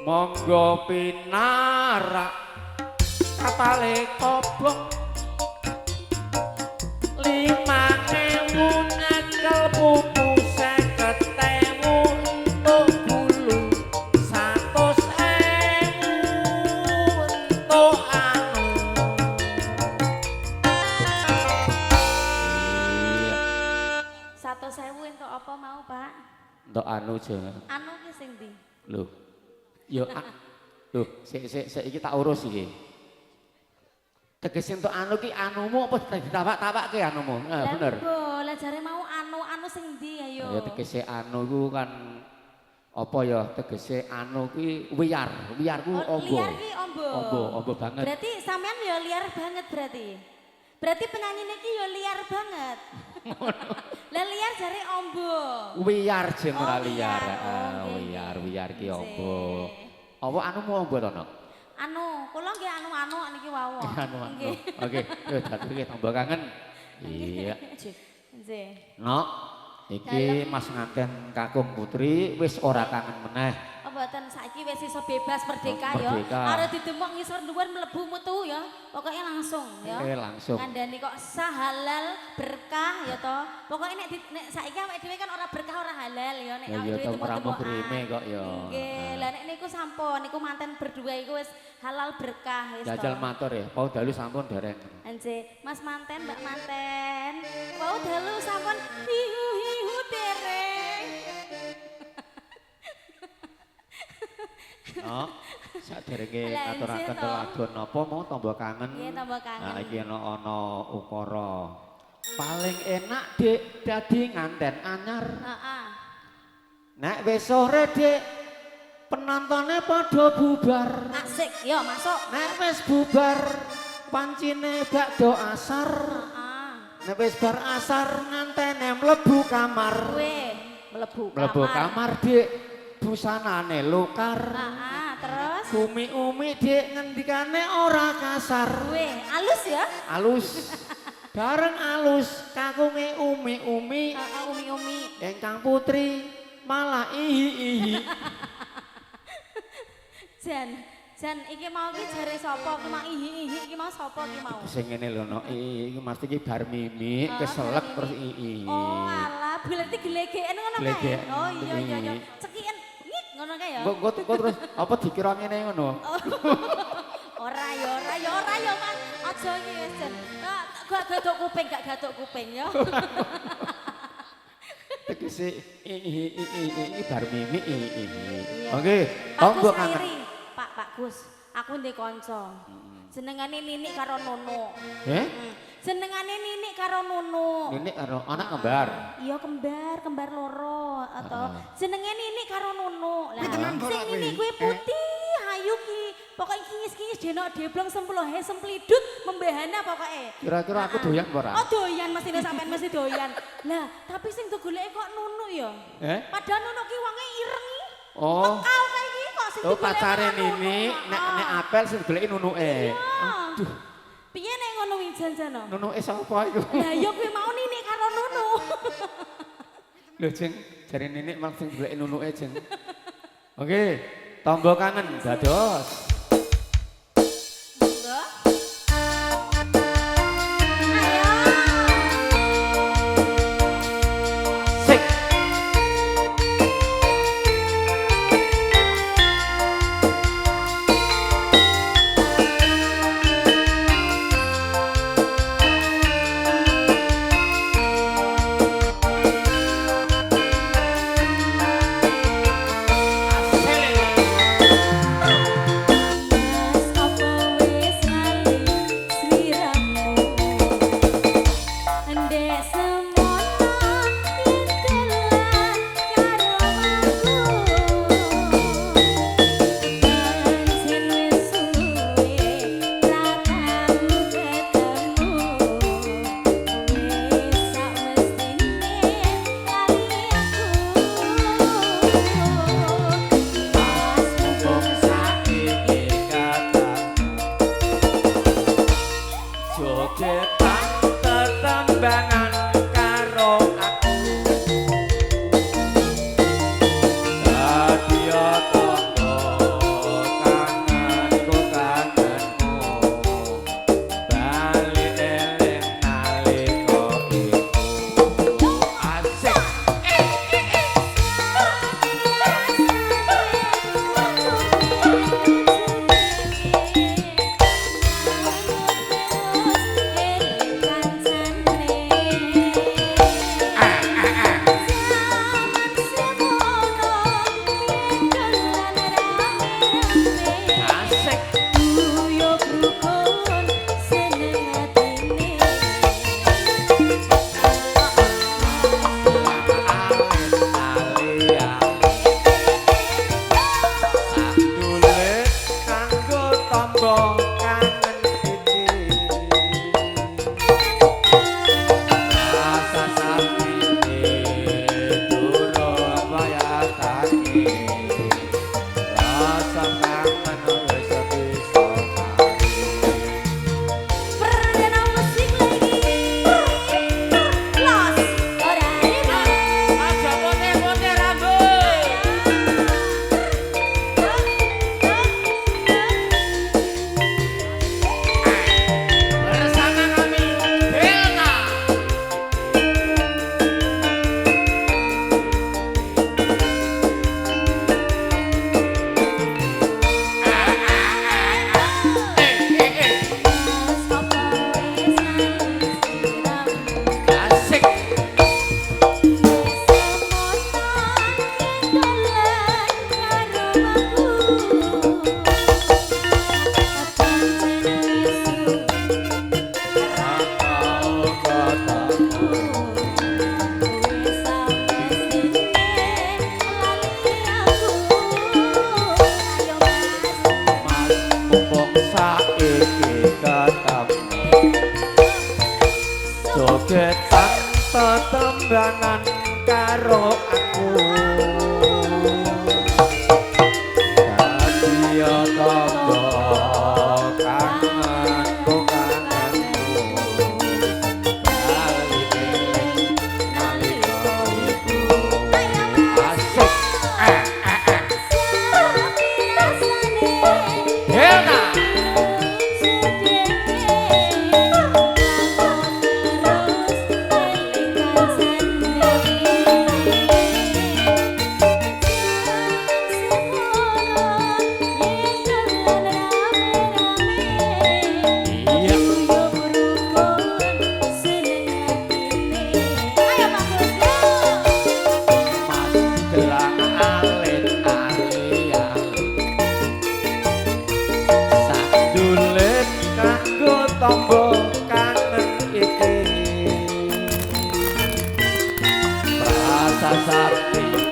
Monggo pinarak kapale kobong 5.000 nyekel pupu 50.000 entuk bulu 100.000 entuk anu. Iya. 100.000 entuk apa mau, Pak? Entuk anu jeng. Anu ki sing ndi? Lho. Yo, lho, sik sik sik iki tak urus iki. Tegese entuk anu ki anumu apa ditawak-tawakke anumu? Eh, bener. Lah jare mau anu-anu sing ndi ayo? Ya tegese anu iku kan apa ya? Tegese anu ki wiyar, wiyar ku Oh, ombo. liar ki ombo. Ombo, ombo banget. Berarti sampean ya liar banget berarti. Berarti penyanyine ki ya liar banget. Lah liar jare ombo. Wiyar jeng Oh, ora liar. liar. Oh, nggih, Wiyar, nggih. wiyar ki ombo. Nggih. Apa anumu ombo to, Nok? Anu, kula nggih anu-anu niki wau. Anu anu. Nggih. Oke, yo dadi tambah kangen. Iya. Nggih. Nok, iki Mas nganten kakung putri wis ora kangen meneh. Oh, mboten saiki wis iso bebas merdeka ya. Merdeka. Arep didemok ngisor dhuwur mlebu metu ya. Pokoke langsung ya. Langsung. Ngandani kok sah halal berkah ya toh. Pokoke nek nek saiki awake dhewe kan ora berkah ora halal ya nek Ya awake iya dhewe to temu-temuan. mrime kok ya. Nggih, lah nek niku sampun niku manten berdua iku wis halal berkah wis Jajal toh. matur ya, pau dalu sampun dereng. Anje, Mas manten, Mbak manten. Wau dalu sampun hihu-hihu dereng. Nok, saderenge Lah, ngaturaken nggih to. lelagon napa mau tambah kangen. Nggih, tambah kangen. Nah, iki ana ukara. Paling enak Dik dadi nganten anyar. Heeh. Nek wis sore Dik penontone padha bubar. Asik, yo masuk. Nek wis bubar pancine bakdo asar. Heeh. Nek wis bar asar ngantene mlebu kamar. Weh, mlebu kamar. Mlebu kamar Dik busanane lokar. Heeh, terus Umi-umi Dik ngendikane ora kasar. weh, alus ya? Alus. Bareng alus kakunge umi-umi Heeh, umi-umi. ingkang putri malah ihi-ihi. Jan, Jan iki mau ki jare sapa ki mau ihi-ihi iki mau sapa ki mau? Sing ngene lho no, iki mesti iki bar mimi keselek bar terus mimi. ii. Oh alah, berarti glegeken ngono kae. Glegeken. Oh iya iya iya. Cekiken ngik ngono kae ya. Engko engko terus apa dikira ngene ngono? Ora ya ora ya ora ya Mas. Aja iki wis Jan. Gak gatuk kuping, gak gatuk kuping ya. Tegese ii ii bar mimi ii. Iya. Oke, Pak monggo Gus kangen. Airi. Pak Pak Gus, aku ndek kanca. Jenengane Ninik karo Nono. Eh? Jenengane Ninik karo Nono. Ninik karo anak kembar. Iya kembar, kembar loro atau jenenge Ninik karo Nono. Lah sing Ninik kuwi putih, ayu ki. Pokoke kinyis-kinyis denok deblong semplohe semplidut membahana pokoke. Kira-kira aku doyan apa ora? Oh doyan mestine sampean mesti doyan. Lah, tapi sing digoleki kok Nunu ya. Eh? Padahal Nunu ki wonge ireng. Oh. Mekau kae iki kok sing Oh digoleki pacare kok Nunu. Ninik nek nek apel sing digoleki nunuke. Aduh. Piye nek ngono wi jan-jano? Nunuke sapa iku? Lah ya kuwi mau Ninik karo Nunu. Lho jeng, jare Ninik malah sing goleki nunuke jeng. Oke, tombo kangen dados. Monggo. Ayo. Sik. Asik. Mumpung saiki ketemu jogetan tetembanan karo aku. Dadi tamba kangenku kangenku bali eling nalika iku. Asik. Delta. Iya. Mas gelang alit ali ali sandulit kanggo tamba kangen iki. Prasasti